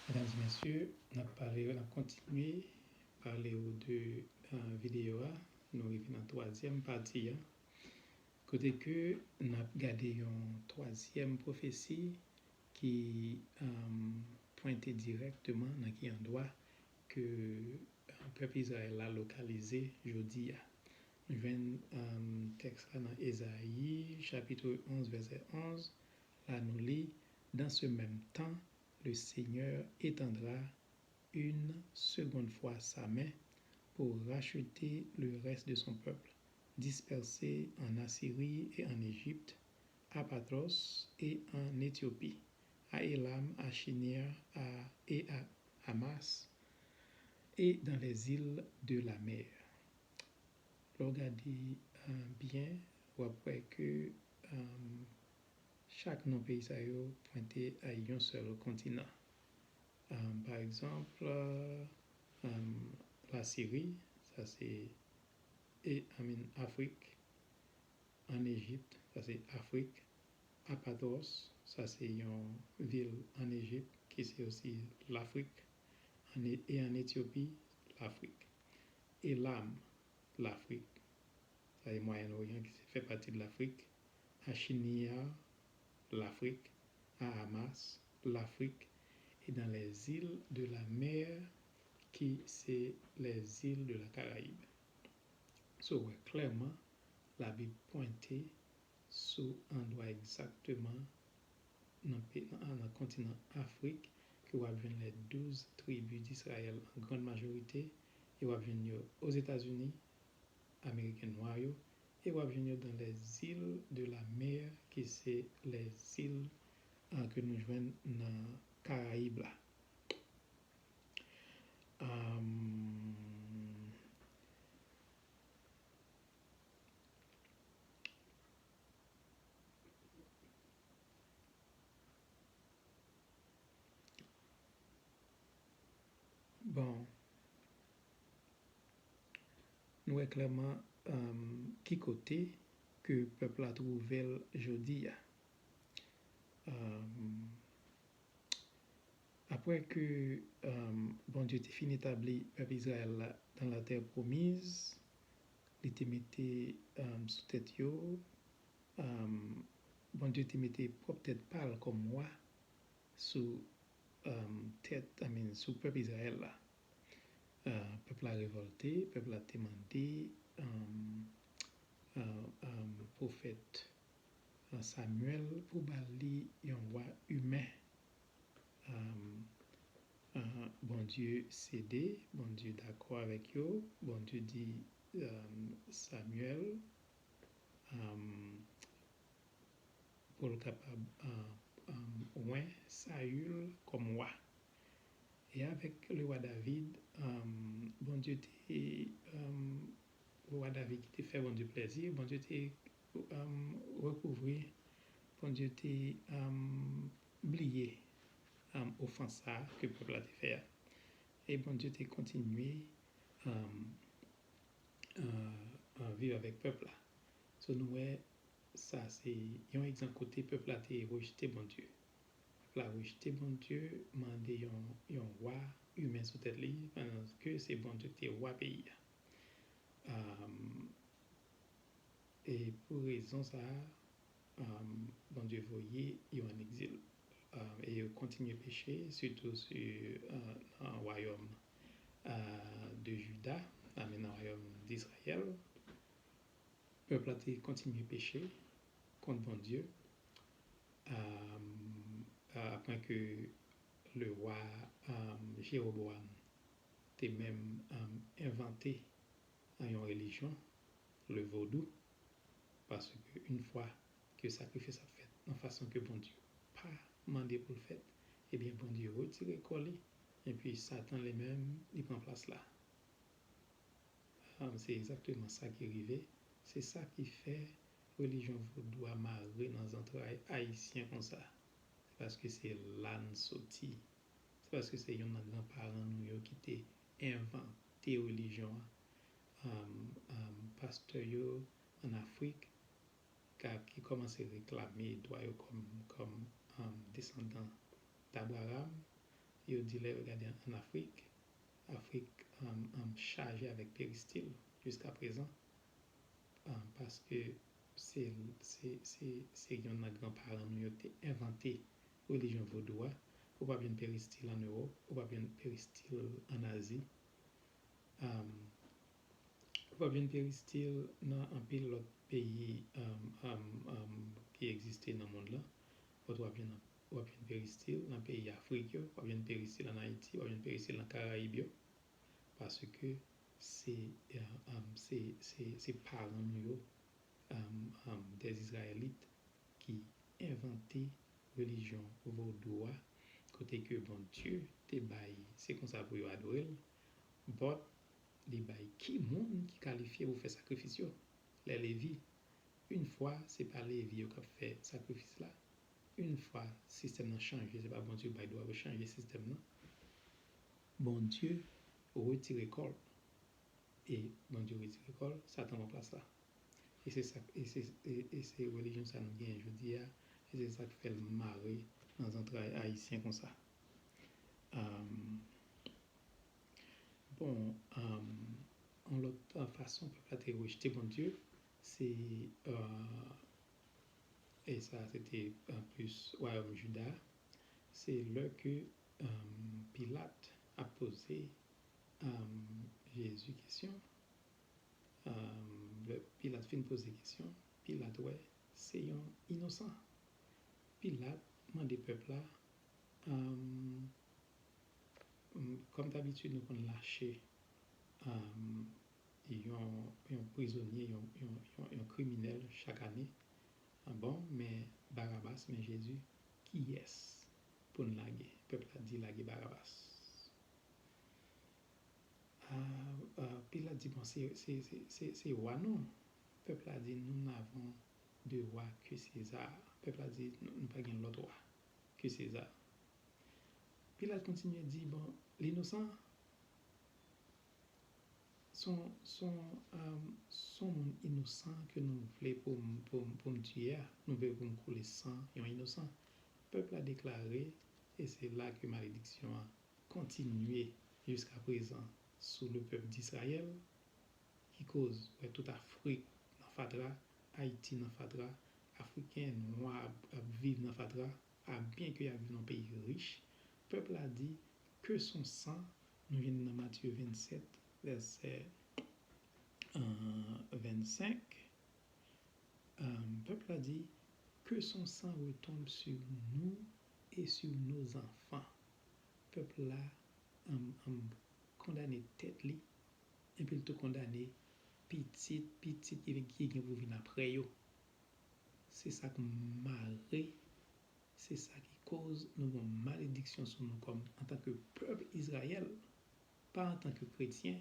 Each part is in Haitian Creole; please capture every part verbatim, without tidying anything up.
Medam e mesye, n ap pale, n ap kontinye pale w de, eh, videyo a. Nou rive nan twazyèm pati a, kote ke n ap gade yon twazyèm pwofesi ki, eh, pwente dirèkteman nan ki andwa ke, eh, pèp Izrayèl la lokalize jodi a. Nou jwenn, eh, tèks la nan Ezayi, chapit onz, vèsè onz. La, nou li, Dans ce même temps, le Seigneur étendra une seconde fois sa main pour racheter le reste de son peuple, dispersé en Assyrie et en Égypte, à Pathros et en Éthiopie, à Élam, à Shinear, à, et à Hamas, et dans les îles de la mer. Lè w gade, eh, byen, w ap wè ke, eh, chak non peyi sa yo pwente a yon sèl kontinan. Eh, pa egzanp, eh, Lasiri, sa se, e, I mean, Afrik. An Ejipt, sa se Afrik. Apatwòs, sa se yon vil an Ejipt ki se osi Lafrik. An E-, e an Etyopi, Lafrik. Elam, Lafrik. Sa se Mwayen Oryan ki se fè pati de Lafrik. Achiniya, Lafrik. A Hamas, Lafrik. Et dans les îles de la mer, ki se les îles de la Caraïbe. So, w wè klèman, Labib pwente sou andwa egzakteman nan pe-, nan, nan kontinan Afrik ke w ap jwenn les douze tribus d'Israël an grann majorite, e w ap jwenn yo Ozetazini, Ameriken nwa yo, e w ap jwenn yo dans les îles de la mer, ki se les îles, ah, ke nou jwenn nan Karayib la. Am, Bon, nou wè klèman, um, ki kote ke pèp la twouve l jodi a. Um, Apre ke, um, Bondye te fin etabli pèp Izrayèl la dans la terre promise, li te mete, um, sou tèt yo, um, Bondye te mete pwòp tèt pa l kòm wa sou, um, tèt, I mean, sou pèp Izrayèl la. Uh, pèp la revòlte, pèp la te mande, um, uh, um, pwofèt, uh, Samyèl pou ba li yon wa imen. Um, uh, Bondye sede, Bondye dakò avèk yo, Bondye di, um, Samyèl, um, pou l kapab, uh, um, wen Sayil kòm wa. E avèk le wa David, um, Bondye te, um, le wa David ki te fè Bondye plèzi, Bondye te, um, rekouvri, Bondye te, um, bliye, um, ofans sa a ke pèp la te fè a. E Bondye te kontinye, um, uh, uh, viv avèk pèp la. So, nou wè, sa se yon egzanp kote pèp la te rejte Bondye. Pèp la rejte Bondye, mande yon, yon wa imen sou tèt li, pandan ke se Bondye ki te wa peyi a. Um, e pou rezon sa a, um, Bondye voye yo an egzil. Um, e yo kontinye peche, sitou si, uh, nan wayòm, uh, de Jida, I mean, nan wayòm d'Izrayèl. Pèp la te kontinye peche kont Bondye, um, apre ke le wa, um, Jewoboam te menm, um, envante yon relijyon, le vodou, paske yon fwa ke sakrifis ap fèt nan fason ke Bondye pa mande pou l fèt, ebyen, Bondye retire kò li, epi Satan li menm, li pran plas la. Ah, se egzakteman sa ki rive. Se sa ki fè relijyon vodou a mare nan zantray ayisyen konsa. Se paske se la n soti. Se paske se youn nan granparan nou yo ki te envante relijyon an. Um, um, pastè yo ann Afrik ka, ki kòmanse reklame dwa yo kòm, kòm, um, desandan d'Abraham, yo di lè yo gade ann Afrik, Afrik, um, um, chaje avèk peristil jiska prezan, um, paske se, se, se, se youn nan gran paran nou yo te envante relijyon vodou a. Ou p ap jwenn peristil ann Ewòp, ou p ap jwenn peristil ann Azi. Um, ou p ap jwenn peristil nan anpil lòt peyi, um, um, um, ki egziste nan mond lan. But w ap jwenn, w ap jwenn peristil nan peyi Afrik yo, w ap jwenn peristil ann Ayiti, w ap jwenn peristil nan Karayib yo. Paske se, um, um, se, se, se paran nou yo, um, um, des Israélites ki envante relijyon vodou a, kote ke Bondye te bay, se konsa pou yo adore l, but li bay ki moun ki kalifye pou fè sakrifis yo. Lè Levi, yon fwa, se pa Levi yo k ap fè sakrifis la, yon fwa sistèm nan chanje, se pa Bondye ki bay dwa pou chanje sistèm nan. Bondye retire kò l. E Bondye retire kò l, Satan pran plas la. E se sa, e se, e, e se relijyon sa nou genyen jodi a, e se sa k fè l mare nan zantray ayisyen konsa. Um, bon, um, yon lòt, uh, fason pèp la te rejte Bondye, se, uh, e sa se te, uh, plis wayòm Jida, se lè ke, um, Pilat ap poze, um, Jezi kesyon. Um, lè Pilat fin poze kesyon, Pilat wè se yon inosan. Pilat mande pèp la, um, um, kòm dabitid nou konn lache, um, yon, yon prizonye, yon, yon, yon, yon kriminèl chak ane. Ah bon, men Barabas, men Jezi, kiyès pou n lage? Pèp la di lage Barabas. Ah, ah, Pilat di, bon, se, se, se, se, se wa nou. Pèp la di, nous n'avons de roi que César. Pèp la di, nou, nou pa gen lòt wa ke Seza. Pilat kontinye di, bon, l inosan. Son, son, um, son moun inosan ke nou vle pou m, pou m, pou m tiye a. Nou vle pou m koule san yon inosan. Pèp la deklare, e se la ke malediksyon an kontinye jiska prezan sou le pèp d'Israël, ki koz wè tout Afrik nan fatra, Ayiti nan fatra, Afriken nwa ap, ap viv nan fatra, a byen ke y ap viv nan peyi rich. Pèp la di, que son sang, nou jwenn nan Matye vennsèt, vèsè, euh, vennsenk. Euh, pèp la di, que son sang retombe sur nous et sur nos enfants. Pèp la, euh, euh, kondane tèt li, epi l tou kondane pitit, pitit ki, ki gen pou vin apre yo. Se sa k mare, se sa ki koz nou gen malediksyon sou nou kòm antanke pèp Izrayèl, pa antanke kretyen.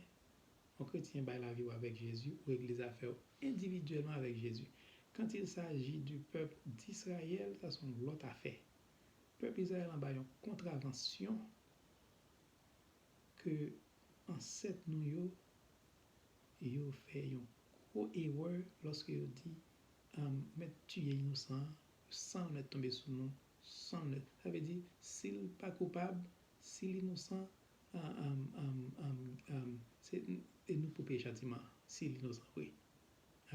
Yon kretyen bay lavi w avèk Jezi, ou regle zafè w endividyèlman avèk Jezi. Quand il s'agit du peuple d'Israël, sa se yon lòt afè. Pèp Izrayèl anba yon kontravansyon ke ansèt nou yo, yo fè yon gwo erè lòske yo di, um, mèt tiye inosan an, san mèt tonbe sou nou, san mèt. Sa vle di, si l pa koupab, si l inosan, um, um, um, um, um, se, e nou pou peye chatiman an, si l inosan vre.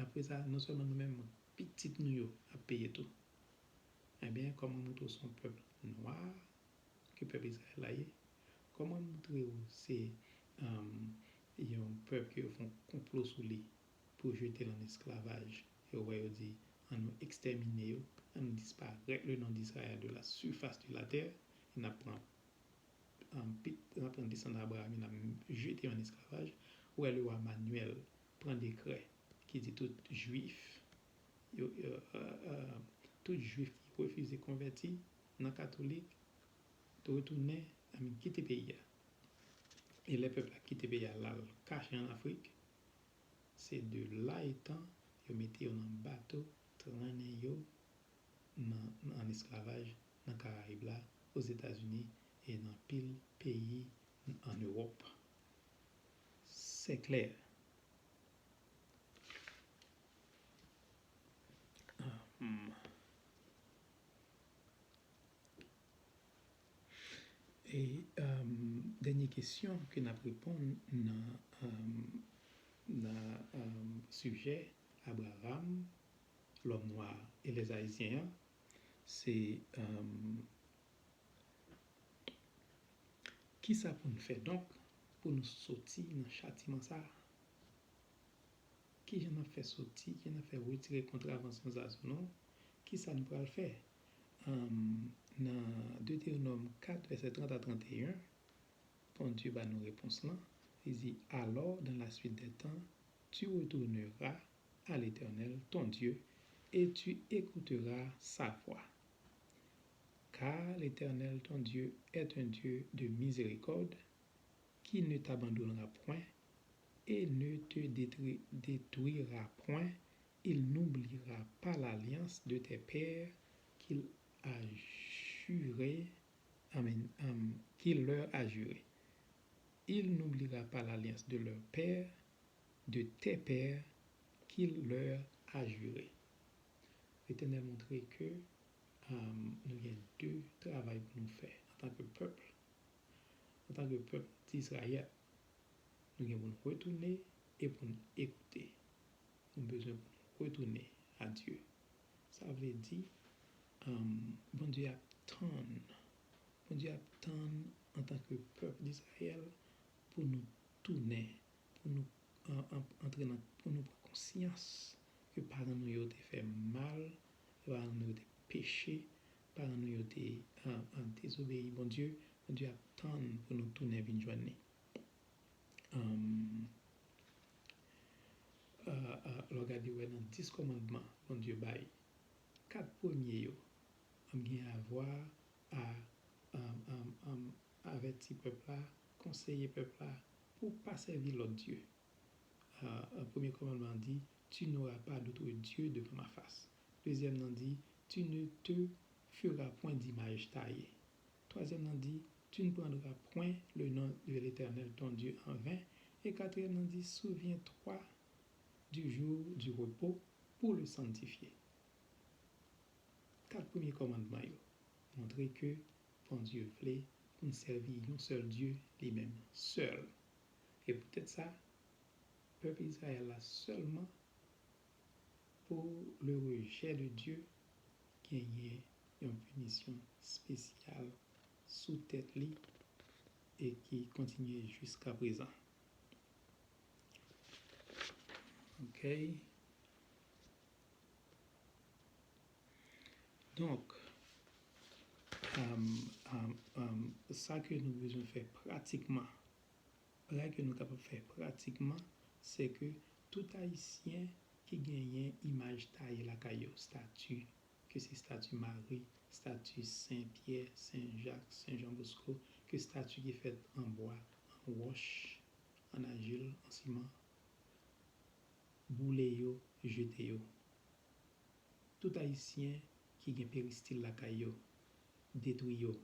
Apre sa, non sèlman nou menm, pitit nou yo ap peye tou. Ebyen, kòm mwen montre w se yon pèp nwa, ke pèp Izrayèl la ye. Kòman montre w se, um, yon pèp ke yo fè yon konplo sou li pou jete l an esklavaj? Yo wè yo di, ann nou ekstèmine yo, ann nou disparèt le nom d'Israël de la surface de la terre, e n ap pran, um, pit, n ap pran desandan Abraham, e n ap jete yo an esklavaj. Ou wè le wa Manuel pran dekrè ki di tout jwif, yo, euh, euh, euh, tout jwif ki refize konvèti nan katolik, retounen, I mean, kite peyi a. E lè pèp la kite peyi a, l al kache ann Afrik, se de la etan yo mete yo nan bato, trennen yo nan, nan, an esklavaj nan Karayib la, Ozetazini e nan pil peyi ann Ewòp. C'est clair. Um, e, Dènye kesyon ke n ap reponn nan, um, nan um, sijè Abraram, lòm nwa e lèzayisyen an, se um, kisa pou n fè donk pou nou soti nan chatiman sa a? Kijan n ap fè soti, kijan n ap fè retire kontravansyon sa a sou nou? Kisa n pral fè? Nan Detewonòm kat, vèsè trant a tranteyen, Bondye ba nou repons lan. Li di, alors, dans la suite des temps, tu retourneras à l'Éternel, ton Dieu, et tu écouteras sa voix. Car l'Éternel, ton Dieu, est un Dieu de miséricorde, qui ne t'abandonnera point et ne te détruira point. Il n'oubliera pas l'alliance de tes pères qu'il a juré, amen, um, qu'il leur a juré. Il n'oubliera pas l'alliance de leur père, de tes pères, qu'il leur a juré. Letènèl montre ke um, nou gen de travay pou nou fè antanke pèp. Antanke pèp Dizrayèl, nou gen pou n retounen e pou n ekoute. Nou bezwen pou n retounen a Dye. Sa vle di, um, Bondye ap tann. Bondye ap tann antanke pèp Dizrayèl pou nou tounen, pou nou antre nan, pou nou pran konsyans ke paran nou yo te fè mal, paran nou yo te peche, paran nou yo te dezobeyi Bondye. Bondye ap tann pou nou tounen vin jwenn li. Lè w gade, w wè nan dis kòmandman Bondye bay, kat premye yo gen avwa a avèti pèp la, konseye pèp la pou pa sèvi lòt dye. Premye kòmandman an di, tu n'auras pas d'autre Dieu devant ma face. Dezyèm nan di, tu ne te feras point d'image taillée. Twazyèm nan di, tu ne prendras point le nom de l'Éternel ton Dieu en vain. E katriyèm nan di, souviens-toi du jour du repos pour le sanctifier. Kat premye kòmandman yo montre ke Bondye vle pou n sèvi yon sèl Dye, li menm sèl. E poutèt sa, pèp Izrayèl la sèlman, pour le rejet de Dieu, genyen yon pinisyon espesyal sou tèt li e ki kontinye jiskaprezan. Ok. Donk, sa ke nou bezwen fè pratikman, bagay ke nou kapab fè pratikman, se ke tout Ayisyen ki genyen imaj taye lakay yo, stati, ke se stati Mari, stati Sen Pyè, Sen Jak, Sen Jan Bosko, ke stati ki fèt an bwa, an wòch, an ajil, an siman, boule yo, jete yo. Tout Ayisyen ki gen peristil lakay yo, detwi yo.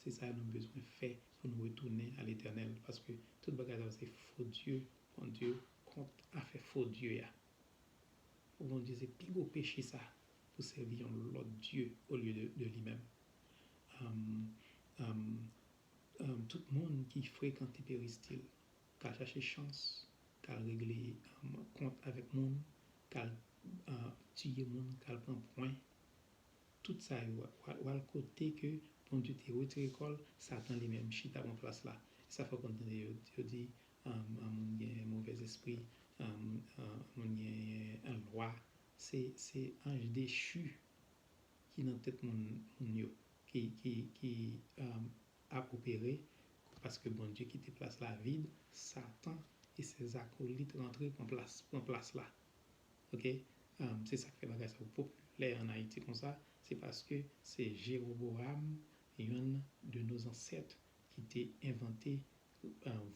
Se sa nou bezwen fè pou nou retounen a Letènèl, paske tout bagay sa yo se fo dye, Bondye kont afè fo dye a. Pou Bondye se pi gwo peche sa, pou sèvi yon lòt dye olye de, de li menm. Tout moun ki frekante peristil, k al chache chans, k al regle kont avèk moun, k al tiye moun, k al pran pwen. Tout sa yo, w al kote ke Bondye te retire kò l, Satan li menm chita pran plas la. E sa fè w konn tande yo, yo di, moun gen movèzespri, moun gen lwa. Se, se anj dechi ki nan tèt moun, moun yo, ki, ki, ki ap opere, paske Bondye kite plas la vid, Satan e ses acolytes rantre pran plas, pran plas la. Ok? Se sa k fè bagay sa yo popilè ann Ayiti konsa, se paske se Jeroboam, youn de nos ancêtres, ki te envante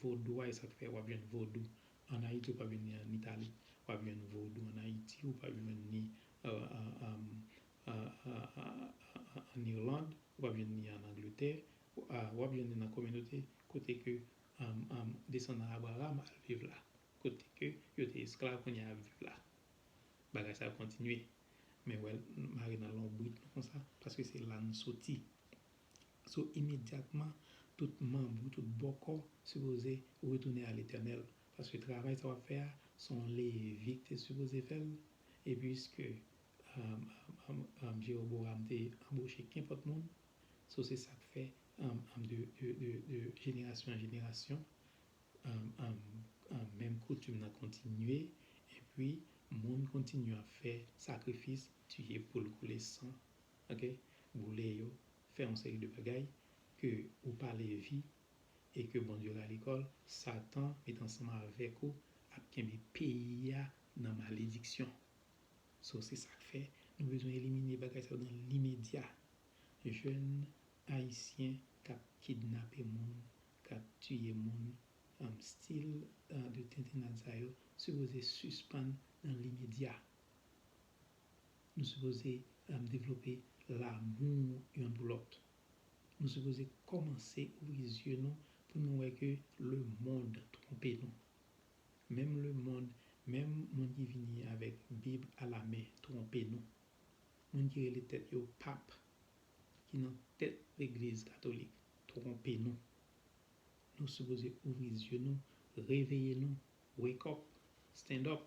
vodou a, e sa k fè w ap jwenn vodou ann Ayiti, ou p ap jwenn li ann Itali. W ap jwenn vodou ann Ayiti, ou p ap jwenn li ann Irland, ou p ap jwenn li ann Angletè, w ap jwenn li nan kominote kote ke desandan Abraram al viv la, kote ke yo te esklav, kounye a ap viv la. Bagay sa yo kontinye. Men w wè l mare nan lonbrit nou konsa, paske se la n soti. So, imedyatman, tout manm ou, tout bòkò sipoze retounen a Letènèl. Paske travay sa w ap fè a, se yon Levi ki te sipoze fè l. E piske, um, um, um, um, Jewoboram te anboche kenpòt moun, so se sa k fè, um, um, de, de, de, de jenerasyon an jenerasyon, um, um, um, menm koutim nan kontinye, epi moun kontinye ap fè sakrifis, tiye poul, koule san, ok, boule yo, fè yon seri de bagay ke ou pa Levi e ke Bondye rale kò l, Satan met ansanm avèk ou ap kenbe peyi a nan malediksyon. So, se sa k fè nou bezwen elimine bagay sa yo nan limedya. Jèn ayisyen k ap kidnape moun, k ap tiye moun, um, stil, uh, de tentennad sa yo sipoze sispann nan limedya. Nou sipoze, um, devlope lamou youn pou lòt. Nou sipoze kòmanse ouvri zye nou pou nou wè ke lemonn twonpe nou. Menm lemonn, menm moun ki vini avèk Bib alamen twonpe nou. Moun ki rele tèt yo pap, ki nan tèt legliz katolik, twonpe nou. Nou sipoze ouvri zye nou, reveye nou, wake up, stand up.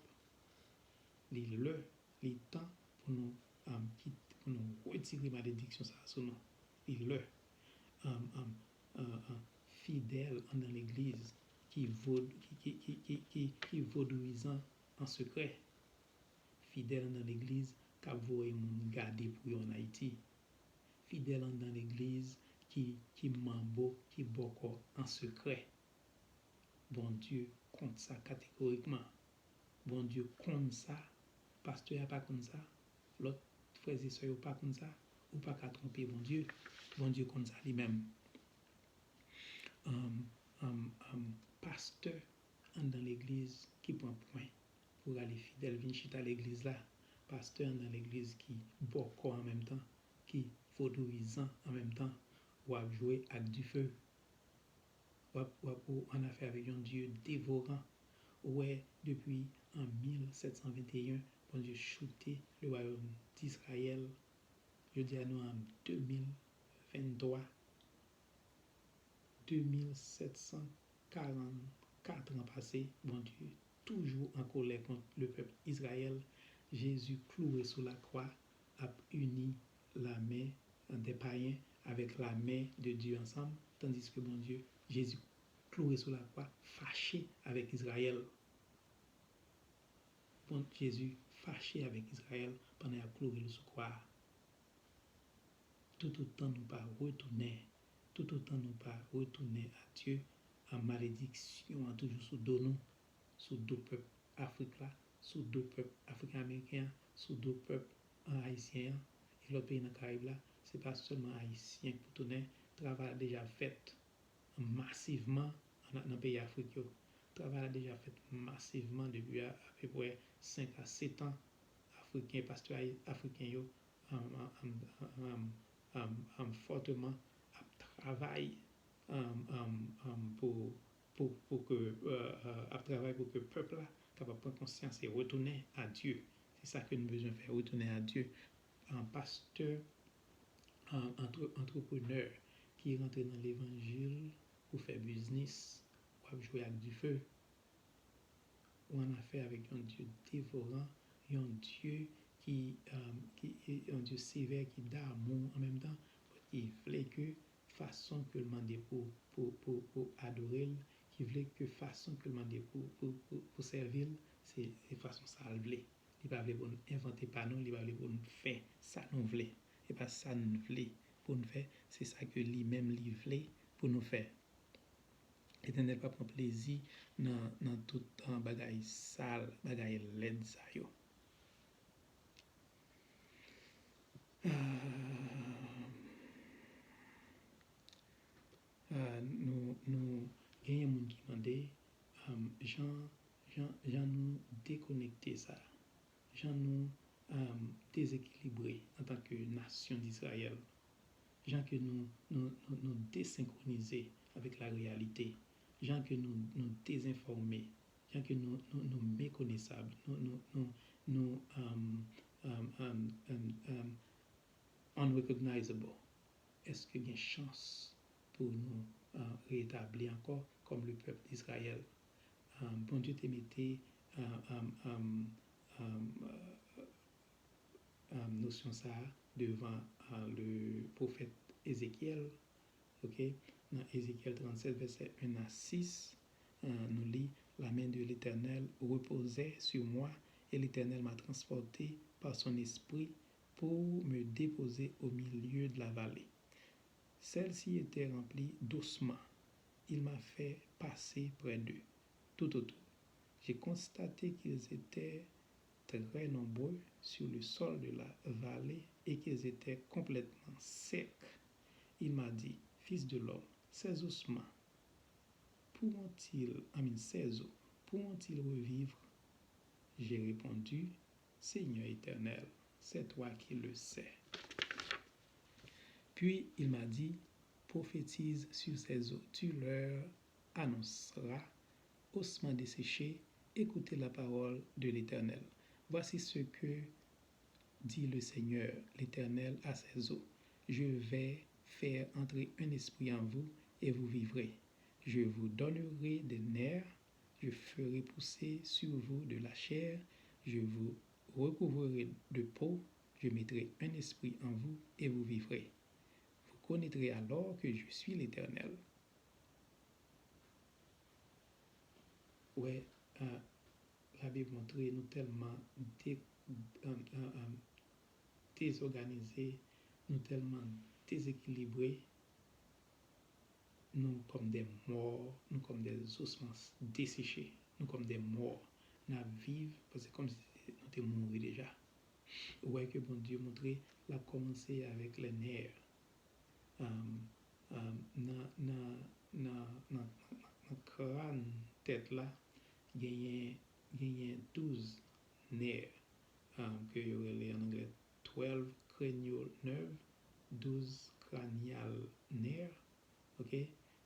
Li lè, li tan pou nou, um, kit-, pou nou retire malediksyon sa a sou nou. Li lè. Um, um, uh, uh, fidèl anndan legliz ki vod-, ki, ki, ki, ki, ki, ki vodouyizan an sekrè. Fidèl anndan legliz k ap voye moun gade pou yo ann Ayiti. Fidèl anndan legliz ki, ki manbo, ki bòkò an sekrè. Bondye kont sa kategorikman. Bondye konn sa. Pastè a pa konn sa. Lòt frè e sè yo pa konn sa. Ou pa ka twonpe Bondye. Bondye konn sa li menm. Um, um, um, pastè anndan legliz ki pran pwen pou rale fidèl vin chita legliz la, pastè anndan legliz ki bòkò an menm tan, ki vodouyizan an menm tan, w ap jwe ak dife. W ap, w ap ou annafè avèk yon Dye devoran. Ou wè, depi an mil sèt san venteyen, Bondye choute le wayòm d'Izrayèl. Jodi a, nou an de mil venntwa. De mil sèt san karannkat an pase, Bondye toujou an kolè kont le pèp Izrayèl. Jezi kloure sou lakwa ap ini lame dè payen avèk lame de Dye ansanm, tandiske Bondye, Jezi kloure sou lakwa fache avèk Izrayèl. Bon, Jezi fache avèk Izrayèl pandan y ap kloure l sou kwa a. Toutotan nou pa retounen, toutotan nou pa retounen a Dye, a malediksyon an toujou sou do nou, sou do pèp Afrik la, sou do pèp Afriken Ameriken an, sou do pèp, a, Ayisyen an, e lòt peyi nan Karayib la, se pa sèlman Ayisyen k pou tounen, travay la deja fèt masivman nan, nan peyi Afrik yo. Travay la deja fèt masivman depi a, apeprè senk a sèt an. Afriken, pastè ayi-, afriken yo, um, um, um, um, um, um, fòteman ap travay, um, um, um, pou, pou, pou ke, euh, euh, ap travay pou ke pèp la kapab pran konsyans e retounen a Dye. Se sa ke nou bezwen fè, retounen a Dye. Um, pastè, um, antre-, antreprenè ki rantre nan levanjil pou fè biznis, w ap jwe ak dife. Ou annafè avèk yon Dye devoran, yon Dye ki, um, ki, yon Dye sevè, ki damou an menm tan, but ki vle ke fason ke l mande pou, pou, pou, pou adore l, ki vle ke fason ke l mande pou, pou, pou, pou sèvi l, se, se fason sa l vle. Li pa vle pou n envante pa nou, li pa vle pou n fè sa nou vle. E pa sa n vle pou n fè, se sa ke li menm li vle pou nou fè. Letènèl pa pran plezi nan, nan tout, ah, bagay sal, bagay lèd sa yo. Ah, ah, nou, nou genyen moun ki mande, ah, jan, jan, jan nou dekonekte sa, jan nou, ah, dezekilibre antanke nasyon Dizrayèl, jan ke nou, nou, nou, nou desenkwonize avèk lareyalite, jan ke nou, nou dezenfòme, jan ke nou, nou, nou mekonesab, nou, nou, nou, nou, um, um, um, um, um, unrecognizable. Èske gen chans pou nou uh, retabli ankò kòm le pèp d'Izrayèl. Uh, Bondye te mete uh, um, um, um, uh, um, nosyon sa a devan uh, le pwofèt Ezekyèl. Ok? Nan Ezekyèl trannsenk, vèsè en a sis, uh, nou li, La main de l'Éternel reposait sur moi, et l'Éternel m'a transporté par son esprit pour me déposer au milieu de la vallée. Celle-ci était remplie d'ossements. Il m'a fait passer près d'eux, tout autour. J'ai constaté qu'ils étaient très nombreux sur le sol de la vallée et qu'ils étaient complètement secs. Il m'a dit, Fils de l'homme, ces ossements pourront-ils, I mean, ces os, pourront-ils revivre? J'ai répondu, Seigneur éternel, c'est toi qui le sais. Puis il m'a dit, Prophétise sur ces os, tu leur annonceras, ossements desséchés, écoutez la parole de l'Éternel. Voici ce que dit le Seigneur, l'Éternel à ses os. Je vais faire entrer un esprit en vous et vous vivrez. Je vous donnerai des nerfs, je ferai pousser sur vous de la chair, je vous recouvrerai de peau, je mettrai un esprit en vous et vous vivrez. Vous connaîtrez alors que je suis l'Éternel. Wè, uh, Labib montre nou tèlman de, um, um, um, dezòganize, nou tèlman dezekilibre, nou kòm de mò, nou kòm de osman deseche, nou kòm de mò. N ap viv, paske kòmsi nou te mouri deja. Ou wè ke Bondye montre l ap kòmanse avèk lè nè. Um, um, nan, nan, nan, nan, nan, nan kran tèt la, genyen, genyen douz nè, um, ke yo rele an anglè twelve cranial nerve, douz cranial nerve, ok?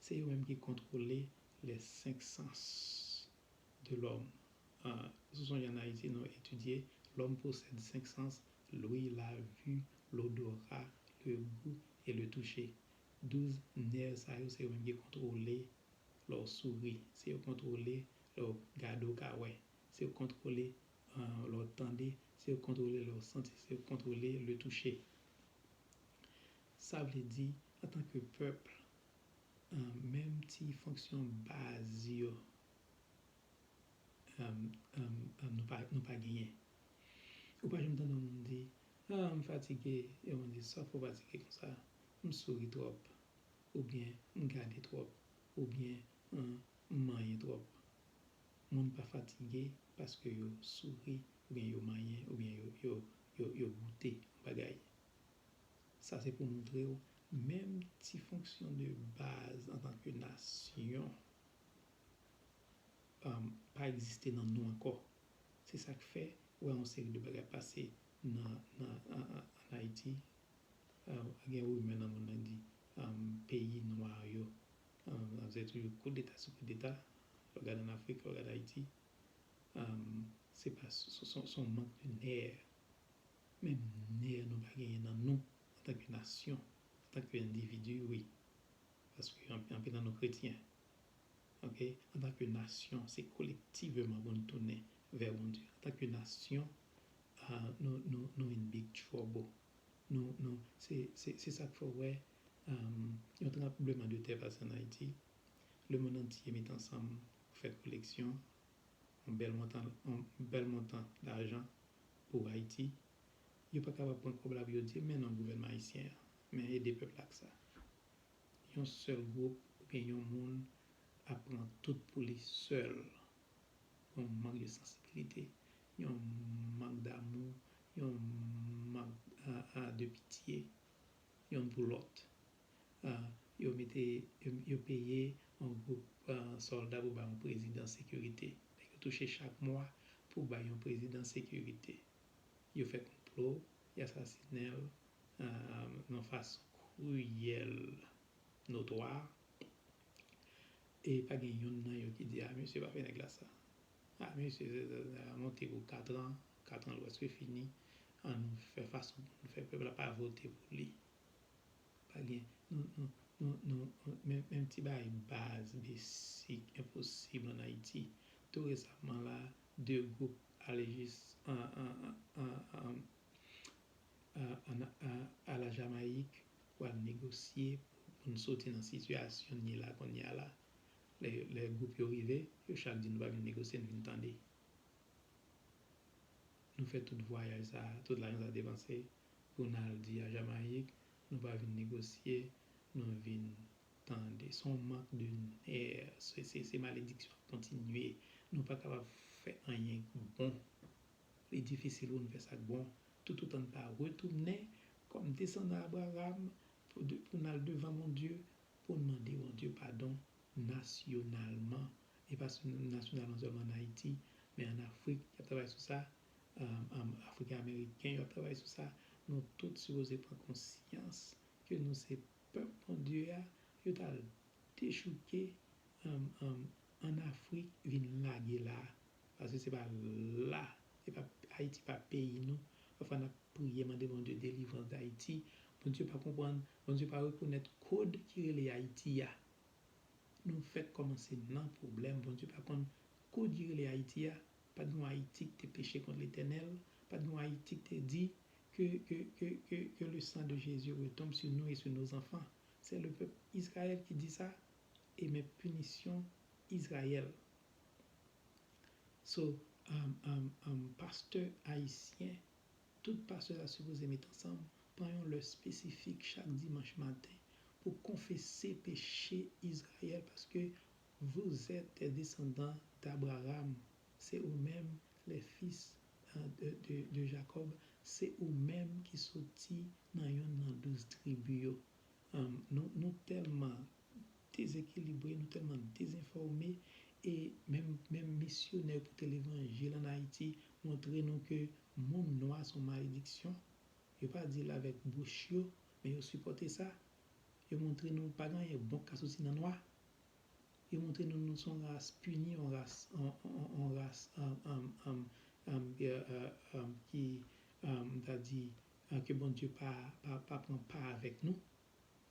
Se yo menm ki kontwole les cinq sens de l'homme. Uh, si w sonje an Ayiti, nou etidye, l'homme possède cinq sens, l'ouïe, la vue, l'odorat, le goût et le toucher. Douz nè sa yo, se yo menm ki kontwole lè w souri, se yo kontwole lè w gade w ka wè, se yo kontwole uh, lè w tande, se yo kontwole lè w santi, se yo kontwole le toucher. Sa vle di, antanke pèp, uh, menm ti fonksyon baz yo, um, um, um, nou pa, nou pa genyen. Ou pa janm tande yon moun di, ah, m fatige, yon moun di, sa fè w fatige konsa, m souri twòp, oubyen m gade twòp, oubyen um, m manyen twòp. Moun pa fatige paske yo souri, oubyen yo manyen, oubyen yo, yo, yo, yo goute yon bagay. Sa se pou montre w, menm ti fonksyon de baz antanke nasyon, um, pa egziste nan nou ankò. Se sa k fè, ou wè yon seri de bagay pase nan, nan, an, an, an Ayiti. Uh, gen rimè nan mond lan ki di, um, peyi nwa yo, um, ap fè toujou koudeta sou koudeta. Lè w gade an Afrik, lè w gade Ayiti, um, se pa, se, se, se yon mank de nè. Menm nè nou pa genyen nan nou, antanke nasyon, antanke endividi, wi. Paske anpil, anpil nan nou kretyen. Ok? Antanke nasyon, se kolektivman pou nou tounen vè Bondye. Antanke nasyon, uh, nou, nou, nou in big trouble. Nou, nou, se, se, se sa k fè w wè, um, yon tranbleman de tè pase an Ayiti. Lemonn antye met ansanm pou fè koleksyon, yon bèl montan, yon bèl montan lajan pou Ayiti. Yo pa kapab pran kòb la pou yo di, men non, gouvènman ayisyen an, men ede pèp la ak sa. Yon sèl gwoup oubyen yon moun ap pran tout pou li sèl. Yon mank de sansibilite, yon mank damou, yon mank a, a, de pitye, yonn pou lòt. A, yo mete, yo, yo peye yon gwoup a, sòlda pou bay yon prezidan sekirite. Nèg yo touche chak mwa pou bay yon prezidan sekirite. Yo fè konplo, y asasinen l, a, nan fason kriyèl, notwa. E pa gen yonn nan yo ki di, a, mesye, pa fè nèg la sa. A, mesye, sa, sa, sa monte pou katran, katran l prèske fini. An nou fè fason pou nou fè pèp la pa vote pou li. Pa gen, nou, nou, Nou, nou, menm, menm ti bagay baz, besik, enposib ann Ayiti. Tou resaman la, de gwoup ale jis an, an, an, an, an, an, an, a, a la Jamayik pou al negosye pou, pou n soti nan sitiyasyon n ye la kounye a la. Lè, lè gwoup yo rive, yo chak di nou pa vin negosye, n vin tande. Nou fè tout vwayaj sa, tout lajan sa depanse pou n al di a Jamayik, nou pa vin negosye, nou vin tande. Se yon mank de nè, se, se, se malediksyon ap kontinye. Nou pa kapab fè anyen k bon. Li difisil pou n fè sa k bon. Toutotan n pa retounen kòm desandan Abraram pou, de, pou n al devan Bondye, pou n mande Bondye padon nasyonalman. E pa sou nasyonalman sèlman ann Ayiti, men ann Afrik, y ap travay sou sa. Afriken Ameriken, y ap travay sou sa. Nou tout sipoze pran konsyans ke nou se pèp Bondye a, yo t al dechouke ann Afrik, vin lage la. Paske se pa la, se pa, Ayiti pa peyi nou. Pafwa n ap priye, mande Bondye delivrans d Ayiti. Bondye pa konprann, Bondye pa rekonèt kòd ki rele Ayiti a. Nou fèk kòmanse nan pwoblèm. Bondye pa konn kòd ki rele Ayiti a. Pa t gen yon Ayiti ki te peche kont Letènèl. Pa t gen yon Ayiti ki te di que, que, que, que, que le sang de Jésus retombe sur nous et sur nos enfants. C'est le peuple Israël qui dit ça. Et mes punitions Israël. So, um, um, um, pastè ayisyen, tout pastè sa sipoze met ansanm, pran yon lè espesifik chak dimanch maten pou konfese peche Izrayèl, paske vous êtes des descendants d'Abraham, se ou menm, les fils, euh, de, de, de Jacob, se ou menm ki soti nan yonn nan douz tribi yo. Um, nou, nou tèlman dezekilibre, nou tèlman dezenfòme, e menm, menm misyonè yo pote levanjil ann Ayiti montre nou ke moun nwa se yon malediksyon. Yo pa di l avèk bouch yo, men yo sipòte sa. Yo montre nou pa gen anyen bon k ka soti nan nwa. Yo montre nou nou se yon ras pini, yon ras, yon, yon, yon ras, um, um, um, um, euh, euh, um, ki, um, m ta di, euh, ke Bondye pa, pa, pa pran pa avèk nou.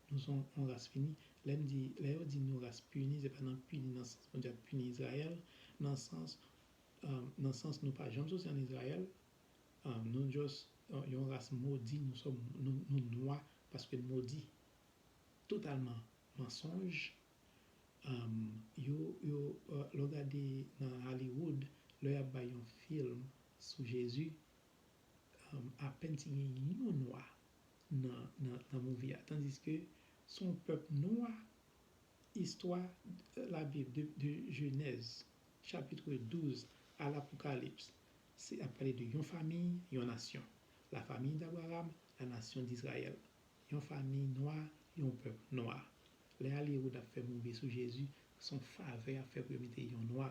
Nou se yon, yon ras pini. Lè m di, lè yo di nou ras pini, se pa nan pini nan sans Bondye ap pini Izrayèl, nan sans, um, nan sans nou pa janm soti ann Izrayèl. Um, nou just, uh, yon ras modi, nou sòm, nou, nou nwa paske n modi. Totalman mansonj. Um, yo, yo, uh, lè w gade nan Hollywood, lè y ap bay yon fim sou Jezi, um, apèn si gen yon nwa nan, nan, nan movie a. Tandiske se yon pèp nwa, istwa Labib de, de Jenèz, chapit douz a Lapokalips, se ap pale de yon fanmi, yon nasyon. La famille d'Abraham, la nation d'Israël. Yon fanmi nwa, yon pèp nwa. Lè Hollywood ap fè movie sou Jezi, se yon favè y ap fè pou yo mete yon nwa.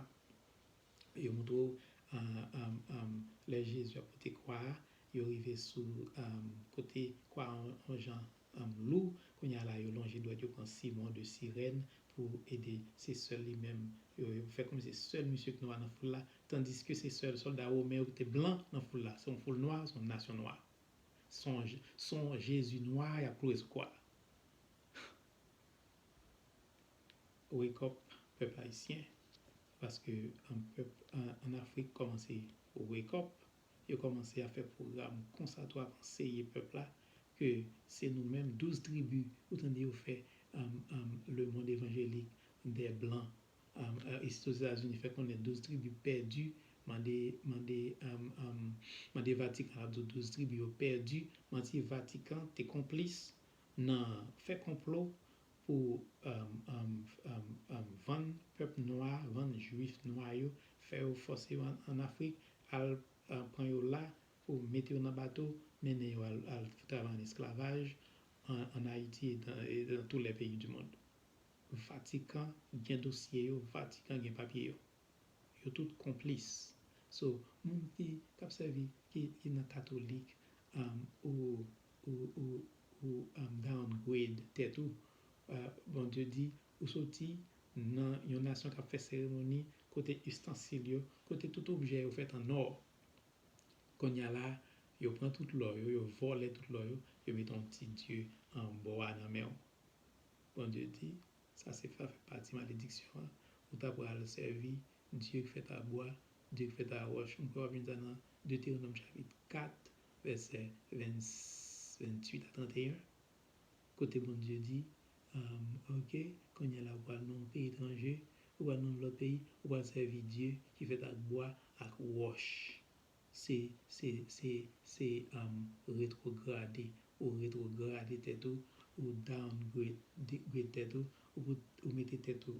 Yo montre w, um, um, um, lè Jezi ap pote kwa a, yo rive sou, um, kote kwa a yon, yon jan, um, lou. Kounye a la, yo lonje dwèt yo pran Simon de Sirèn pou ede. Se sèl li menm. Yo, yo fè kòmsi se sèl misye k nwa nan foul la, tandiske se sèl sòlda women yo ki te blan nan foul la. Se yon foul nwa, se yon nasyon nwa. Se yon, se yon Jezi nwa y ap kloure sou kwa a. Wake up, pèp ayisyen, paske ann pèp ann, ann Afrik kòmanse wake up, yo kòmanse ap fè pwogram konsa tou ap anseye pèp la ke se nou menm douz tribi ou tande yo fè, um, um, le monde évangélique des blancs, um, uh, Ozetazini fè konnen douz tribi pèdi, mande, mande, um, um, mande Vatikan ap di w douz tribi yo pèdi, manti Vatikan te konplis nan fè konplo pou, um, um, um, um, vann pèp nwa, vann jwif nwa yo, fè yo fòse yo ann, ann Afrik, al, uh, pran yo la pou mete yo nan bato, mennen yo al, al travay ann esklavaj ann, ann Ayiti e dans, et dans tous les pays du monde. Vatikan gen dosye yo, Vatikan gen papye yo. Yo tout konplis. So, moun ki, k ap sèvi, ki, ki nan katolik, um, ou, ou, ou, ou, um, downgrade tèt ou. Uh, Bondye di, ou soti nan yon nasyon k ap fè seremoni kote istansil yo, kote tout objè yo fèt an nò. Kounye a la, yo pran tout lò yo, yo vòlè tout lò yo, yo mete yon ti dye anba nan men w. Bondye di, sa se fè, fè pati malediksyon an, ou ta pral sèvi dye ki fèt a bwa, dye ki fèt a wòch. M kwè w ap jwenn sa nan Detewonòm chapit kat, vèsè venn, venntuit a trannteyen, kote Bondye di, um, ok, kounye a la ou pral nan yon peyi etranje, ou pral nan yon lòt peyi, ou pral sèvi dye ki fèt ak bwa, ak wòch. Se, se, se, se um, retwograde. Ou retwograde tèt ou, ou downgrade de- grade tèt ou, ou, ou mete tèt ou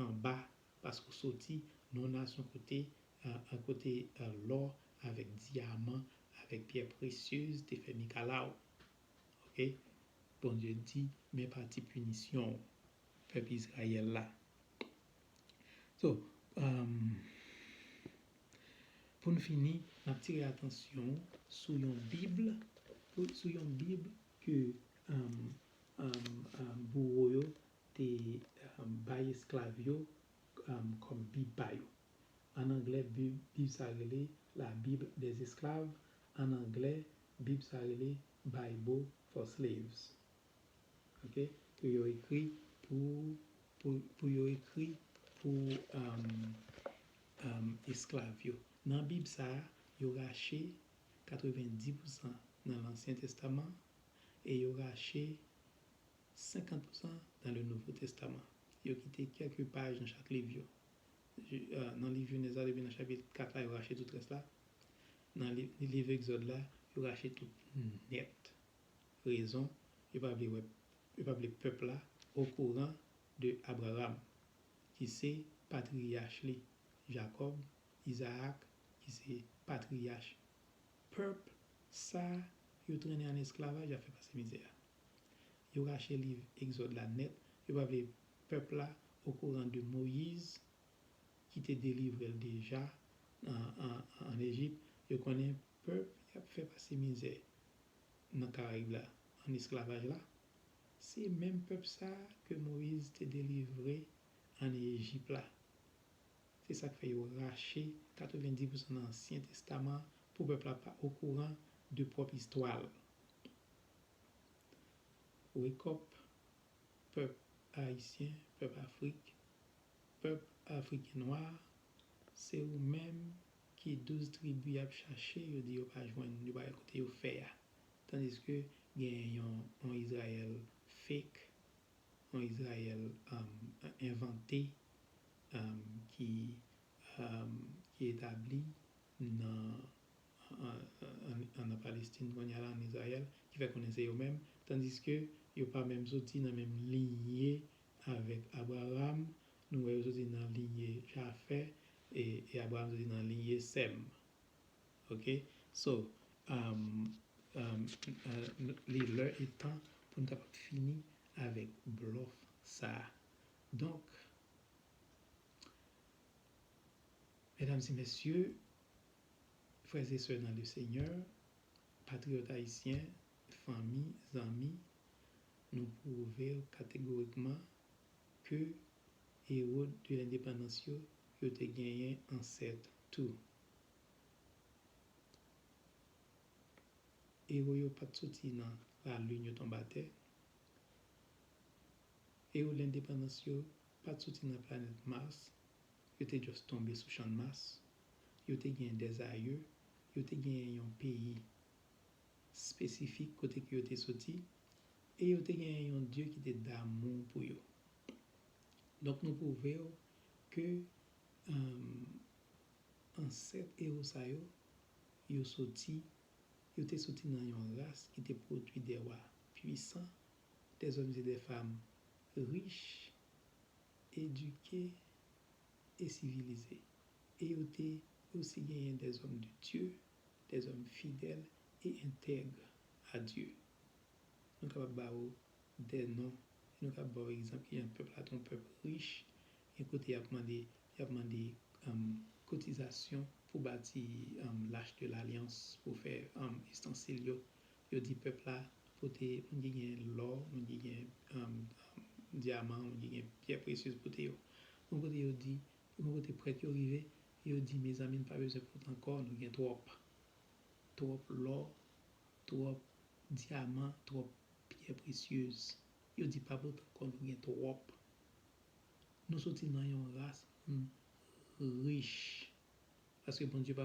anba, paske ou soti nan yon nasyon kote, uh, kote uh, lò avèk dyaman, avèk pyè presyez te fè mikalaw. Ok? Bondye di, men pati pinisyon w, pèp Izrayèl la. So, um, pou n fini, n ap tire atansyon sou yon Bib, pou- sou yon Bib ke um, um, um, bouro yo te um, bay esklav yo um, kòm Bib pa yo. An anglè, Bib, Bib sa rele La Bible des Esclaves. An anglè, Bib sa rele Bible for Slaves. Ok? Pou yo ekri pou, pou, pou yo ekri pou um, um, esklav yo. Nan Bib sa a, yo rache katrevendis pousan nan Lansyen Testaman e yo rache senkant pousan dans le Nouveau Testament. Yo kite kèk paj nan chak liv yo. Nan liv Jenèz la, depi nan chapit kat la, yo rache tout rès la. Nan liv Egzòd la, yo rache tout nèt. Rezon, yo pa vle wè, yo pa vle pèp la okouran de Abraram, ki se patriyach li, Jakòb, Izaak, ki se patriyach pèp sa yo trennen an esklavaj, y ap fè pase mizè a. Yo rache liv Egzòd la nèt, yo pa vle pèp la okouran de Moyiz ki te delivre l deja an, an, an Ejip. Yo konnen pèp y ap fè pase mizè nan Karayib la, an esklavaj la, se menm pèp sa a ke Moyiz te delivre an Ejip la. Se sa k fè yo rache katrevendis pousan nan Ansyen Testaman pou pèp la pa okouran de pwòp istwa l. Wake up, pèp ayisyen, pèp Afrik, pèp afriken nwa, se ou menm ki douz tribi y ap chache, yo di yo pa jwenn, yo pa gen kote yo fè a. Tandiske gen yon, yon Izrayèl fake, yon Izrayèl um, envante um, ki, um, ki etabli nan, an, an, an, nan Palestin kounye a la, an Izrayèl, ki fè konnen se yo menm, tandiske yo pa menm soti nan menm linye avèk Abraram. Nou wè yo soti nan linye Jafè, e, e Abraram soti nan linye Sèm. Ok? So, um, um, uh, li lè e tan pou n kapab fini avèk blòf sa a. Donk, medam e mesye, frè e sè nan le Senyè, patriyòt ayisyen, fanmi, zanmi, nou pwouve w kategorikman ke ewo de lendepandans yo, yo te genyen ansèt tou. Ewo yo pa t soti nan lalin yo tonbe atè. Ewo lendepandans yo pa t soti nan planèt Mars. Yo te just tonbe sou chann Mars. Yo te gen dèzaye. Yo te gen yon peyi espesifik kote ke yo te soti. E yo te gen yon Dye ki te damou pou yo. Donk nou pwouve w ke um, ansèt ewo sa yo, yo soti, yo te soti nan yon ras ki te pwodui de wa pwisan, de zòm e de fanm rich, edike e sivilize. E yo te osi genyen de zòm de Dye, de zòm fidèl e entèg a Dye. Nou kapab ba yo de non, e nou kapab ba yo egzanp kijan pèp la te yon pèp rich, gen kote y ap mande, y ap mande um, kotizasyon pou bati um, Lach de Lalyans, pou fè um, istansil yo. Yo di pèp la pote, moun ki gen lò, moun ki gen um, um, dyaman, moun ki gen pyè presyez pote yo. Yon kote yo di, yon kote prèt yo rive, yo di, mezanmi, n pa bezwen pote ankò, nou gen twòp. Twòp lò, twòp dyaman, twòp pyè presyez. Yo di pa pote ankò, nou gen twòp. Nou soti nan yon ras moun rich. Paske Bondye pa